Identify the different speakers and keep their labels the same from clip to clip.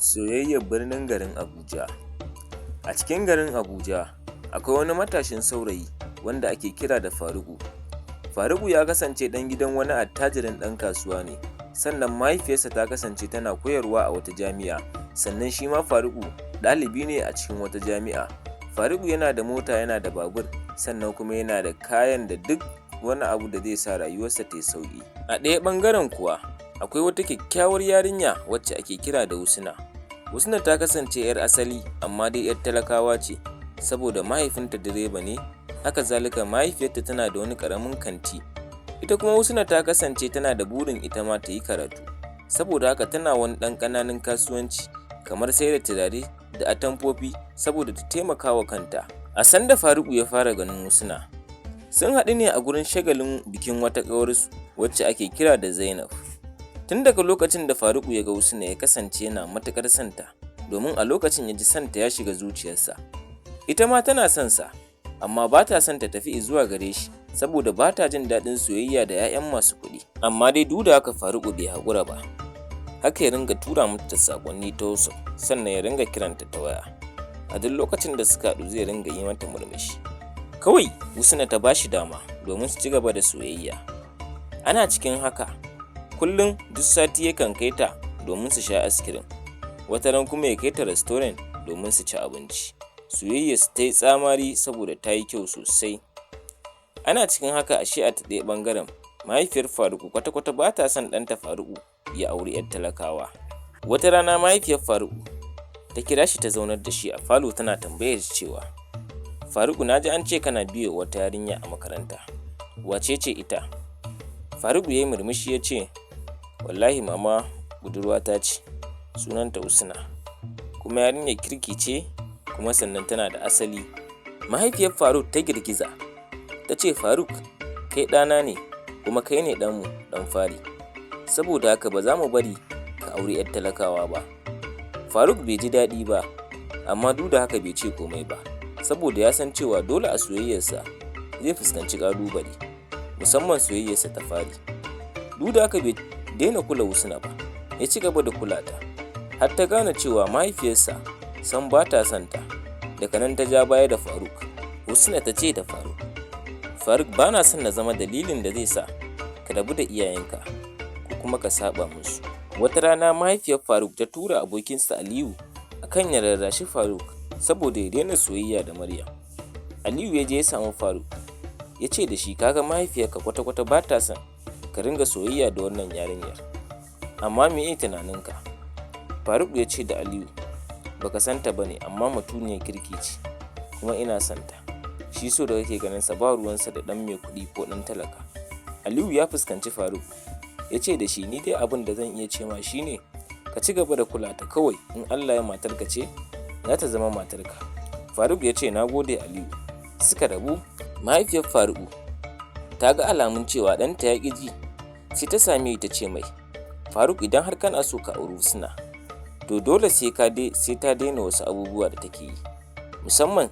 Speaker 1: Soyayyar birnin garin Abuja. A cikin garin Abuja akwai wani matashin saurayi wanda ake kira da Faruku. Faruku ya kasance ɗan gidan wani attajirin ɗan kasuwa ne, sannan mahaifiyarsa ta kasance tana koyarwa a wata jami'a, sannan shi ma Faruku ɗalibi ne a cikin wata jami'a. Faruku yana da mota, yana da babur, sannan kuma yana da kayan da duk wani abu da zai sa rayuwarsa tai sauƙi. A ɗaya ɓangaren kuwa akwai wata kyakkyawar yarinya wacce ake kira da Husna. Husna ta kasance ‘yar asali, amma dai ‘yar talakawa ce, saboda mahaifinta direba ne, haka zalika mahaifiyarta tana da wani ƙaramin kanti. Ita kuma Husna ta kasance tana da burin ita ma ta yi karatu, saboda haka tana wani ɗan ƙananun kasuwanci kamar sai da turare da atamfofi saboda ta taimaka wa kanta. A sanda Faruku ya fara ganin Husna, sun haɗu ne a gurin shagalin bikin wata ƙawarsu wacce ake kira da Zainab. Tun daga lokacin da Faruku ya ga Husna, ya kasance yana matuƙar son ta, domin a lokacin ya ji sonta ya shiga zuciyarsa. Ita ma tana son sa, amma ba ta son ta tafi zuwa gare shi saboda ba ta jin daɗin soyayya da ‘ya'yan masu kuɗi. Amma dai duk da haka Faruku bai haƙura ba. Haka ya ringa tura mata da saƙonni ta WhatsApp, sannan ya ringa kiranta ta waya. A duk lokacin da suka haɗu, zai ringa yi mata murmushi. Kawai Husna ta ba shi dama domin su ci gaba da soyayya. Ana cikin haka, kullum duk sati yakan kai ta domin su sha askirim, wataran kuma ya kai ta restaurant domin su ci abinci. Soyayyarsu ta yi tsamari saboda ta yi kyau sosai. Ana cikin haka, ashe a ta ɗaya ɓangaren mahaifiyar Faruku kwata-kwata ba ta son ɗanta Faruku ya auri ‘yar talakawa. Wata rana mahaifiyar Faruku ta kira shi, ta zaunar da shi a falo, tana tambayar shi cewa, "Faruku, na ji an ce kana biye wa wata yarinya a makaranta, wace ce ita?" Faruku ya yi murmushi ya ce, "Wallahi mama, budurwata ce, sunanta Husna, kuma yarinyar kirki ce, kuma sannan tana da asali." Mahaifiyar Faruk ta girgiza, ta ce, "Faruk, kai ɗana ne, kuma kai ne ɗanmu ɗan fari, saboda haka ba za mu bari ka auri 'yar talakawa ba." Faruk bai ji daɗi ba, amma duk da haka bai ce komai ba, saboda ya san cewa dole a soyayyarsa zai fuskanci ƙalubale, musamman soyayyarsa ta fari. Duk da haka bai daina kula Husna ba, ya ci gaba da kula ta, har ta gane cewa mahaifiyarsa sam ba ta son ta. Daga nan ta ja baya da Faruk. Husna ta ce da Faruk, "Faruk, ba na son na zama dalilin da zai sa ka rabu da iyayenka ko kuma ka saɓa musu." Wata rana mahaifiyar Faruk ta tura abokinsa Aliyu a kan ya rarrashi Faruk saboda ya daina soyayya da Maryam. Aliyu ya je ya samu Faruk, ya ce da shi, "Ka ga mahaifiyarka kwata-kwata ba ta son ka ringa soyayya da wannan yarinyar, amma meye tunaninka?" Faruk ya ce da Aliyu, "Baka san ta ba ne, amma mutuniyar kirki ce, kuma ina son ta. Shi so da kake ganinsa ba ruwansa da ɗan mai kuɗi ko ɗan talaka." Aliyu ya fuskanci Faruk, ya ce da shi, "Ni dai abin da zan iya ce ma shi ne ka ci gaba da kula ta kawai, in Allah ya matarka ce, za ta zama matarka." Faruk ya ce, "Na gode, Aliyu." Suka rabu. Mahaifiyar Faruku ta ga alamun cewa ɗanta ya ƙi ji, sai ta same ta ce mai, "Faruk, idan har kana so ka auri Husna, to dole sai ka sai ta daina wasu abubuwa da take yi, musamman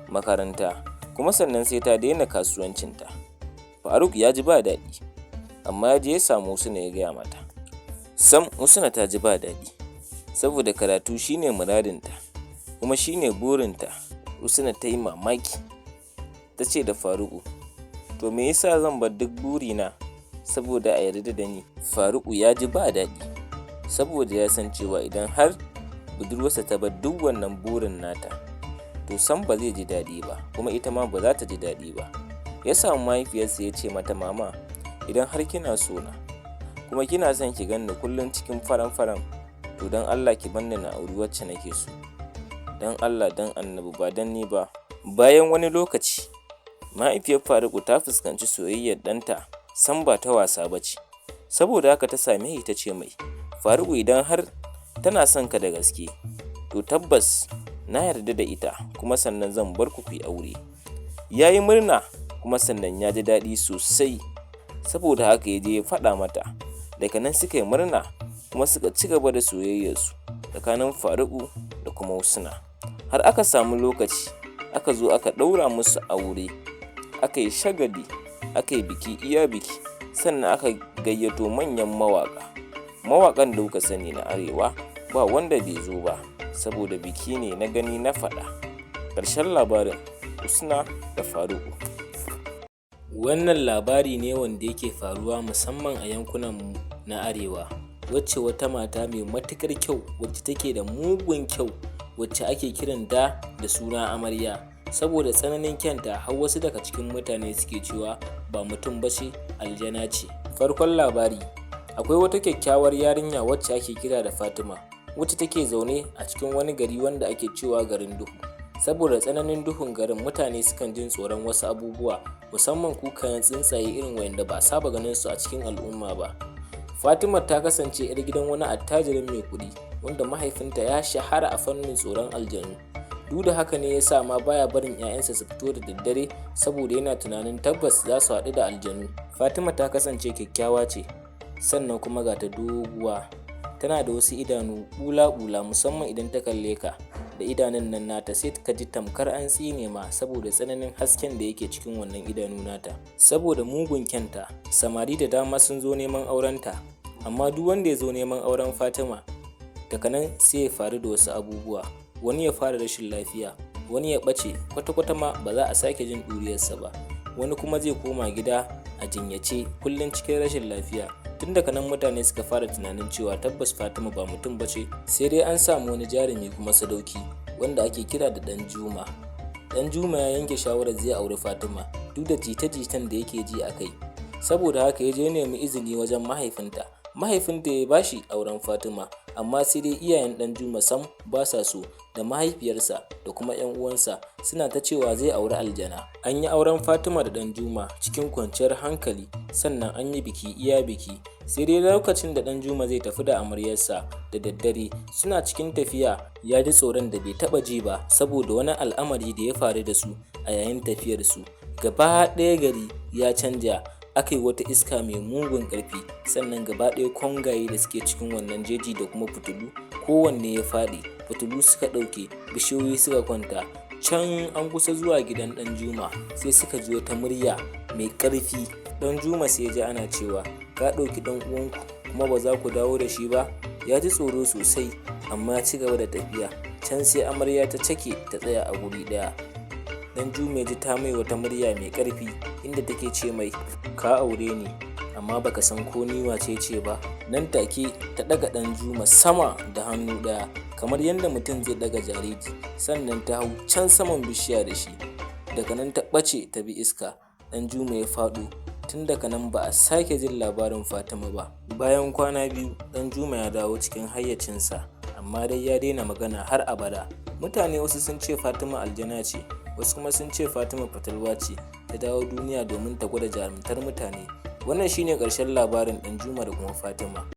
Speaker 1: makaranta, kuma sannan sai ta daina kasuwancinta." Faruk ya ji ba daɗi, amma ya je ya samu Husna ya gaya mata. Sam Husna ta ji ba daɗi, saboda karatu shi ne muradinta kuma shi ne burinta. Husna ta yi mamaki, ta ce da Faruku, "To me yasa zan bar duk burina saboda a yarda da ni?" Faruku ya ji ba daɗi, saboda ya san cewa idan har budurwarsa ta bar duk wannan burin nata, to sam ba zai ji daɗi ba, kuma ita ma ba za ta ji daɗi ba. Ya samu mahaifiyarsa ya ce mata, "Mama, idan har kina so na, kuma kina son ki ganni kullum cikin faran-faran, to don Allah ki bar ni na auri wacce nake so. Don Allah, don Annabi, ba don ni ba." Bayan wani lokaci, mahaifiyar Faruku ta fuskanci soyayyar ɗanta sam ba ta wasa ba ce, saboda haka ta same shi ta ce mai, "Faruku, idan har tana son ka da gaske, to tabbas na yarda da ita, kuma sannan zan bar ku ku yi aure." Ya yi murna, kuma sannan ya ji daɗi sosai, saboda haka ya je ya faɗa mata. Daga nan suka yi murna kuma suka ci gaba da soyayyarsu tsakanin Faruku da kuma Husna. Har aka samu lokaci aka zo aka ɗaura musu aure, aka yi shagali, aka yi biki iya biki, sannan aka gayyato manyan mawaƙa, mawaƙan da kuka sani na Arewa. Ba wanda bai zo ba, saboda biki ne na gani na faɗa. Ƙarshen labarin Husna da Faruku. Wannan labari ne wanda yake faruwa musamman a yankunanmu na Arewa, wacce wata mata mai matuƙar kyau, wacce take da mugun kyau, wacce ake kiranta da suna Amarya. Saboda tsananin kyanta, har wasu daga cikin mutane suke cewa ba mutum ba ce, aljana ce. Farkon labari: akwai wata kyakkyawar yarinya wacce ake kira da Fatima, wacce take zaune a cikin wani gari wanda ake cewa garin duhu. Saboda tsananin duhun garin, mutane sukan jin tsoron wasu abubuwa, musamman kukayen tsuntsaye irin waɗanda ba a saba ganin su a cikin al'umma ba. Fatima ta kasance 'yar gidan wani attajirin mai kuɗi, wanda mahaifinta ya shahara a fannin tsoron aljanu. Duk da haka ne ya sa ma baya barin 'ya'yansa su fito da daddare, saboda yana tunanin tabbas za su haɗu da aljanu. Fatima ta kasance kyakkyawa ce, sannan kuma ga ta doguwa. Tana da wasu idanu ɓula-ɓula, musamman idan ta kalle ka da idanun nan nata, sai ka ji tamkar an tsine ma saboda tsananin hasken da yake cikin wannan idanu nata. Saboda mugun kyanta, samari da dama sun zo neman aurenta, amma duk wanda ya zo neman auren Fatima, daga nan sai ya faru da wasu abubuwa. Wani ya fara rashin lafiya, wani ya ɓace kwata-kwata ma ba za a sake jin ɗuriyarsa ba, wani kuma zai koma gida a jinyace, kullum cikin rashin lafiya. Tun daga nan mutane suka fara tunanin cewa tabbas Fatima ba mutum ba ce. Sai dai an samu wani jarumi kuma sadauki wanda ake kira da Ɗanjuma. Ɗanjuma ya yanke shawarar zai auri Fatima duk da jita-jitan da yake ji a kai. Saboda haka ya je nemi izini wajen mahaifinta. Mahaifinta ya bashi auren Fatima, amma sai dai iyayen Ɗanjuma sam ba sa so, da mahaifiyarsa da kuma 'yan uwansa suna ta cewa zai auri aljana. An yi auren Fatima da Ɗanjuma cikin kwanciyar hankali, sannan an yi biki iya biki. Sai dai lokacin da Ɗanjuma zai tafi da amaryarsa da daddare, suna cikin tafiya ya ji tsoron da bai taɓa ji ba, saboda wani al'amari da ya faru da su a yayin tafiyarsu. Gaba ɗaya gari ya canja, aka yi wata iska mai mugun ƙarfi, sannan gaba ɗaya kwangaye da suke cikin wannan jeji da kuma fitilu kowanne ya faɗi, fitilu suka ɗauke, bishiyoyi suka kwanta. Can an kusa zuwa gidan Ɗanjuma, sai suka ji wata murya mai ƙarfi. Ɗanjuma sai ya ji ana cewa, "Ka ɗauki ɗan uwanku kuma ba za ku dawo da shi ba?" Ya ji tsoro sosai, amma ya ci gaba da tafiya. Can sai amarya ta cake ta tsaya a guri ɗaya. Ɗanjuma ya ji ta mai wata murya mai ƙarfi inda take ce mai, "Ka aure ni, amma baka san ko ni wace ce ba." Nan take ta ɗaga Ɗanjuma sama da hannu ɗaya kamar yadda mutum zai ɗaga jariri, sannan ta hau can saman bishiya da shi. Daga nan ta ɓace ta bi iska. Ɗanjuma ya faɗo. Tun daga nan ba a sake jin labarin Fatima ba. Bayan kwana 2, Ɗanjuma ya dawo cikin hayyacinsa, amma dai ya daina magana har abada. Mutane wasu sun ce Fatima aljana ce, wasu kuma sun ce Fatima fatalwa ce ta dawo duniya domin ta gwada jarumtar mutane. Wannan shine ƙarshen labarin Ɗanjuma da kuma Fatima.